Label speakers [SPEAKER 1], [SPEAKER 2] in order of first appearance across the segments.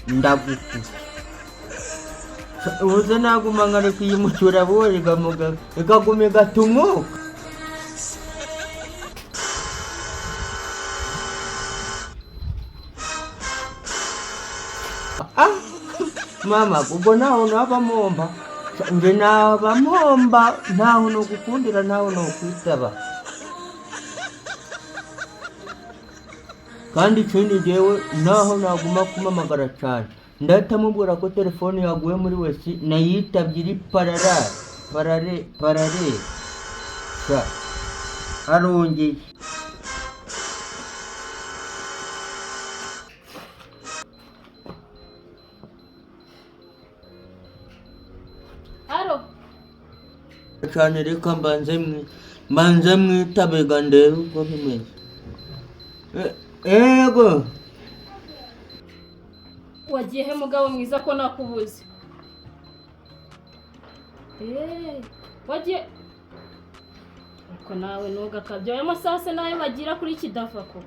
[SPEAKER 1] Ndagukuza ubuze naguma nkareka iyi mucyura buhoro igamuga ikaguma igatumuka. Ah, mama, ubwo ntaho naba mpomba, nje naba mpomba, ntaho nogukundira, ntaho nokwitaba. Kandi ikindi, jyewe naho naguma kumamagara cyane, ndahita mubwira ko telefone yaguye muri wese nayitabye iri parara parare parare sha arongeye.
[SPEAKER 2] Aro.
[SPEAKER 1] Cyane, reka mbanze mwitabe ga ndebe uko bimeze. Ego.
[SPEAKER 2] Wagiye he, mugabo mwiza, ko nakubuze? Wagiye ariko nawe ntugakabye. Ayo masaha se nayo bagira kuri Kidavako?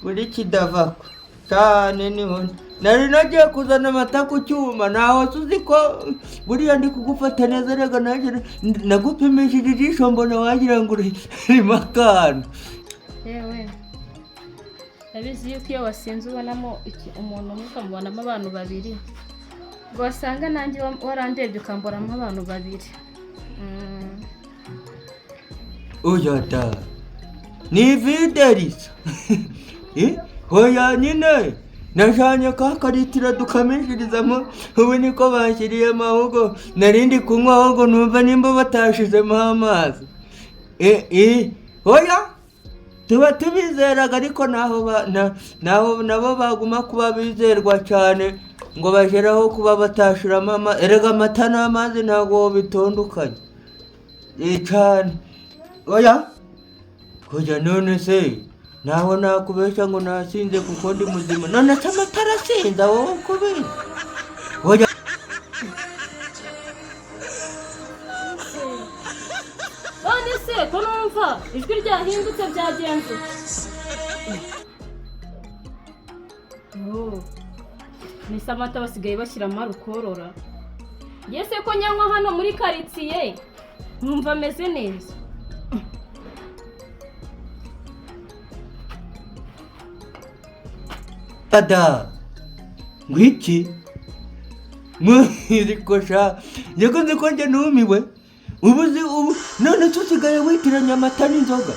[SPEAKER 1] Kuri Kidavako cyane niho nari nagiye kuzana amata ku cyuma. Ntaho uzi ko buriya ndi kugufata neza. Reka nanjye nagupimishije ijisho, mbona wagira ngo urimo akantu.
[SPEAKER 2] Yewe, ndabizi yuko iyo wasinze ubonamo umuntu umwe ukamubonamo abantu babiri, ngo wasanga nanjye warandebye ukambonamo abantu babiri.
[SPEAKER 1] Oya da, ni vide risa. Oya nyine najanye ka karitiro dukamishirizamo, ubu niko bashyiriyemo. Ahubwo narindi kunywa, ahubwo numva nimba batashizemo amazi. Oya, tuba tubizeraga, ariko naho naho nabo baguma kuba bizerwa cyane ngo bageraho kuba batashiramo amazi. Erega amata n'amazi ntabwo bitondukanye. Cyane, oya kujya. None se naho nakubeshya ngo nasinze kuko ndi muzima? None se amata arasinza wowe uko ubizi? Oya.
[SPEAKER 2] None se ko numva ijwi ryahindutse, byagenze ute? Oh, mbese amata basigaye bashyiramo arukorora? Yese ko nyanywa hano muri karitsiye nkumva ameze neza.
[SPEAKER 1] Ada ngwiki muriko sha, njye nzi ko njye numiwe. Ubu uzi ubu none se usigaye witiranya amata n'inzoga?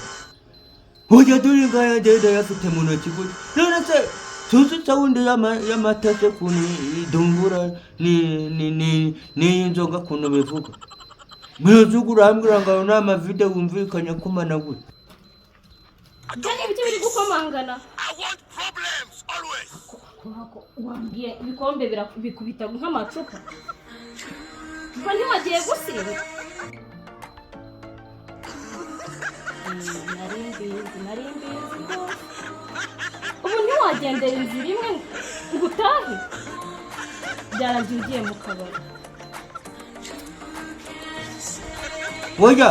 [SPEAKER 1] Ujya dore ngaya ngenda yafite mu ntoki gutya. None se tuzi sound y'amata se ukuntu idumbura ni n'iy'inzoga ukuntu bivuga? Mwese urambwira ngo ayo ni amavide wumvikanye akomana gutya?
[SPEAKER 2] Ibyo ni ibiki biri gukomangana?
[SPEAKER 3] I want problems always.
[SPEAKER 2] Wambwiye ibikombe bikubita nk'amacupa, ubwo ntiwagiye gusinda? Nari mbizi, nari mbizi rwose. Ubu ntiwagendera inzira imwe ngo utahe, byarangiye ugiye mu kabari.
[SPEAKER 1] Oya.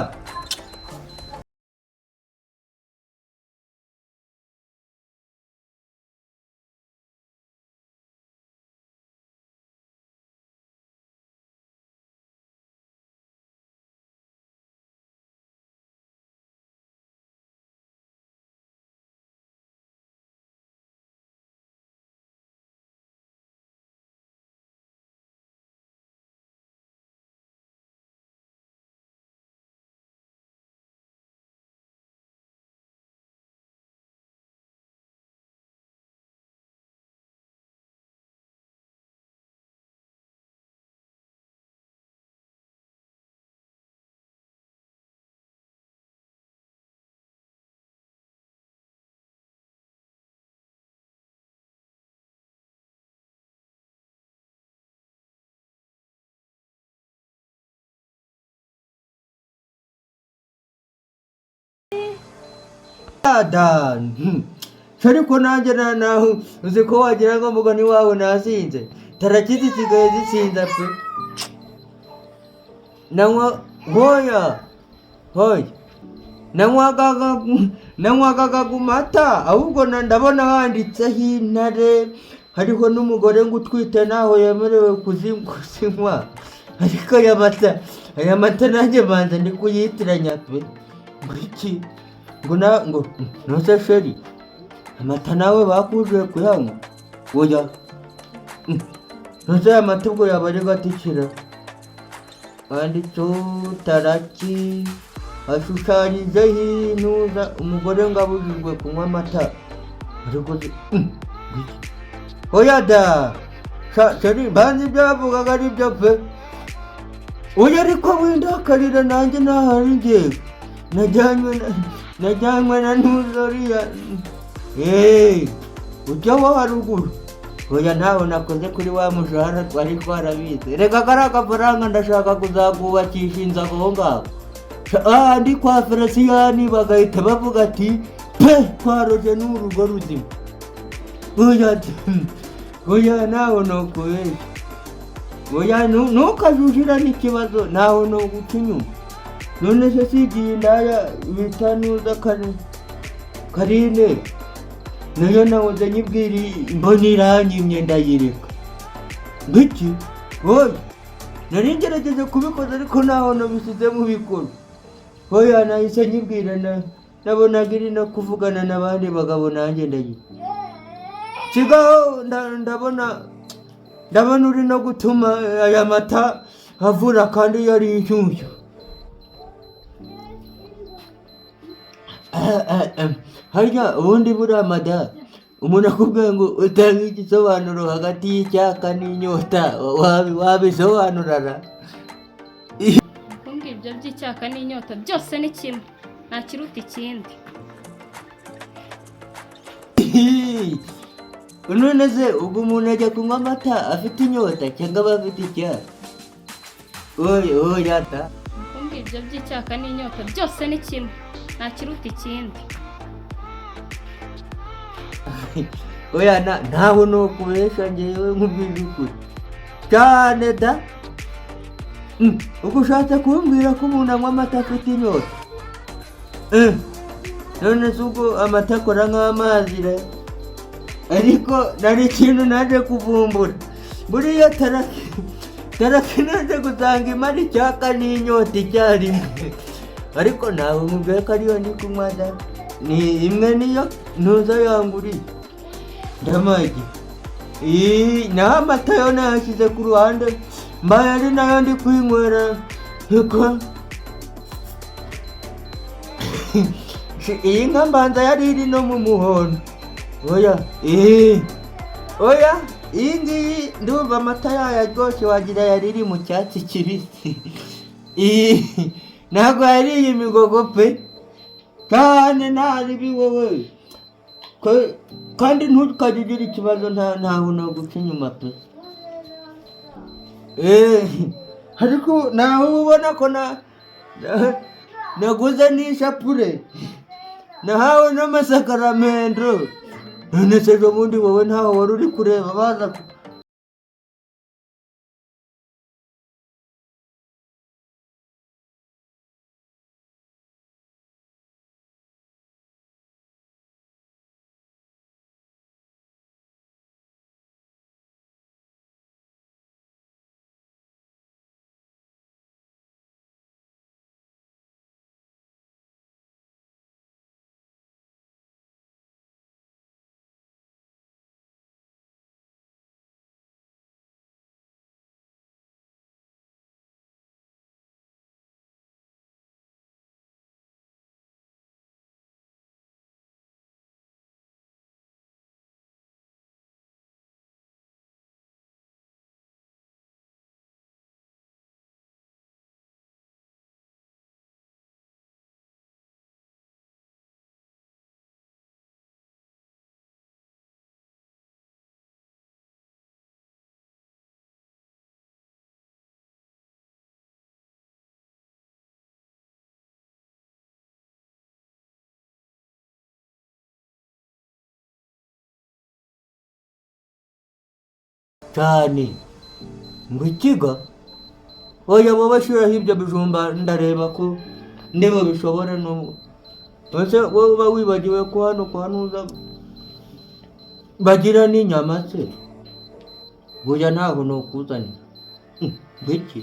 [SPEAKER 1] Ada, ariko nanjye na naho uzi ko wagira ngo mugani wawe nasinze. Taraki zisigaye zisinza pe. Nanywa, hoya hoya, nanywaga ku mata, ahubwo ndabona handitseho intare. Hariho n'umugore ngo utwite ntaho yemerewe kuzinywa. Ariko aya mata nanjye banza ndi kuyitiranya pe. Ngo iki? Ngo na ngo ntuze chérie, amata nawe bakujije kuyanywa? Oya. Ntuze aya mata ubwo yaba ari gatikira handitseho taraki, hashushanyijeho intuza, umugore ngo abujijwe kunywa amata. Ariko ngo iki? Oya da. Chérie, mbanza ibyo bavugaga ari byo pe. Oya, ariko windakarira, nanjye ntahari ngewe najyanywe na ntuzoriya ujya wo haruguru. Oya, ntawe nakoze kuri wa mushahara twari twarabize. Reka kariya gafaranga ndashaka kuzakubakisha inzu aho ngaho. Ndi kwa Feliciyani, bagahita bavuga ati pe twaroje n'urugo ruzima. Oya, oya, ntawe nokubeshya. Oya, ntukajujira n'ikibazo, ntawe noguca inyuma. None se si igihe indaya bita nuza Karine nayo nahoze nyibwira, mbona iranyimye, ndayireka. Ngiki? Oya, nari ngerageje kubikoza ariko ntaho nabishyize mu bikorwa. Oya, nahise nyibwira na nabonaga iri no kuvugana n'abandi bagabo, nanjye ndagira sigaho. Ndabona uri no gutuma aya mata avura kandi yari inshyushyu. Harya ubundi buriya mada, umuntu akubwiye ngo utange igisobanuro hagati y'icyaka n'inyota, wabisobanura ra?
[SPEAKER 2] Kumbwira ibyo by'icyaka n'inyota byose ni kimwe, nta kiruta ikindi.
[SPEAKER 1] None se ubwo umuntu ajya kunywa amata afite inyota cyangwa aba afite icyaka? Oya, oya ta.
[SPEAKER 2] Kumbwira ibyo by'icyaka n'inyota byose ni kimwe, nta kiruta ikindi.
[SPEAKER 1] Oya, ntawe nokubesha ngewe, nkubwije ukuri cyane da. Ubwo ushatse kumbwira ko umuntu anywa amata afite inyota? None se ubwo amata akora nk'amazi re? Ariko nari ikintu naje kuvumbura, buriya taraki naje gusanga imara icyaka n'inyota icyarimwe. Ariko ntabwo nkubwiye ko ariyo ndi kunywa da, ni imwe niyo ntuza yanguriye ndamagi. Ii, naho amata yo nayashyize ku ruhande, mbaye ari nayo ndi kwinywera, kuko iyi nka mbanza yari iri no mu muhondo. Oya, oya, iyi ngiyi ndumva amata yayo aryoshye, wagira yari iri mu cyatsi kibisi. Iyi ntabwo yariye imigogo pe, cyane ntaribi wowe. Kandi ntukajye ugira ikibazo, ntawe naguca inyuma pe. Ariko nawe uba ubona ko naguze n'ishapure, nahawe n'amasakaramentu. None se ejo bundi wowe ntaho wari uri kureba baza cyane ngo ikiga? Oya, bo bashyiraho ibyo bijumba, ndareba ko ndeba bishobora n'ubu. Ese wowe uba wibagiwe ko hano kwa ntuza bagira n'inyama se? Burya ntabwo nukuzanira. Ngwiki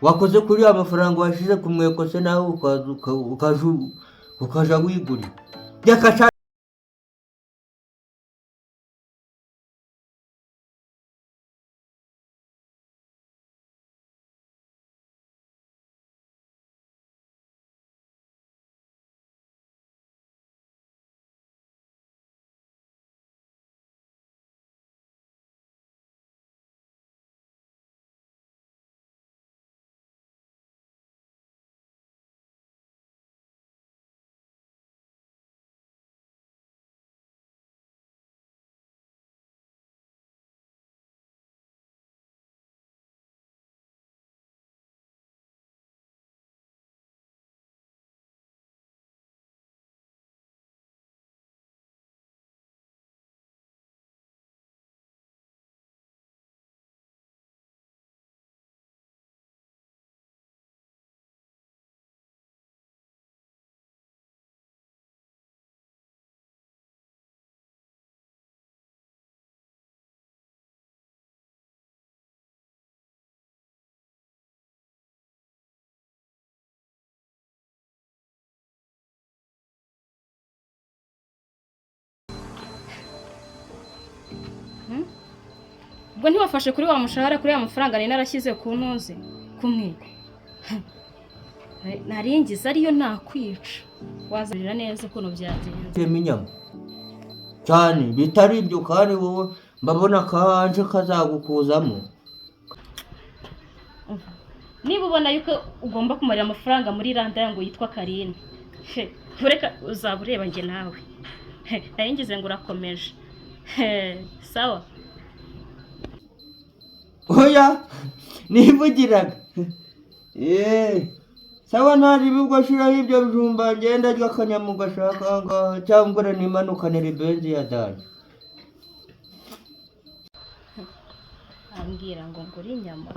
[SPEAKER 1] wakoze kuri ya mafaranga washize ku mweko se, nawe ukaza ukaja wigurira byakasha.
[SPEAKER 2] Ubwo ntiwafashe kuri wa mushahara, kuri ya mafaranga nari narashyize ku ntuze ku mwiko naringize, ariyo nakwica wazarira neza ukuntu byagenze.
[SPEAKER 1] Tema inyama cyane bitari ibyo, kandi wowe mbabona kanje kazagukuzamo.
[SPEAKER 2] Umva, niba ubona yuko ugomba kumarira amafaranga muri randa ngo yitwa Karine, he, ureka uzaba ureba njye nawe. He, naringize ngo urakomeje. He, sawa.
[SPEAKER 1] Oya, nivugiraga. Eee, sawa, ntari ubwo shiraho ibyo bijumba, ngenda arya akanyamu gashaka aha ngaha, cyangwa ngo nimanukanire ibenzi ya dani.
[SPEAKER 2] Ambwira ngo ngure inyama,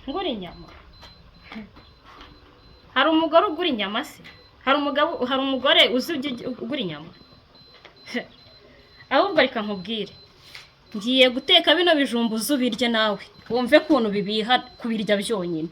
[SPEAKER 2] ngure inyama. Hari umugore ugura inyama se? Hari umugabo, hari umugore uzi ugura inyama? Ahubwo reka nkubwire, ngiye guteka bino bijumba, uze ubirye nawe wumve ukuntu bibiha kubirya byonyine.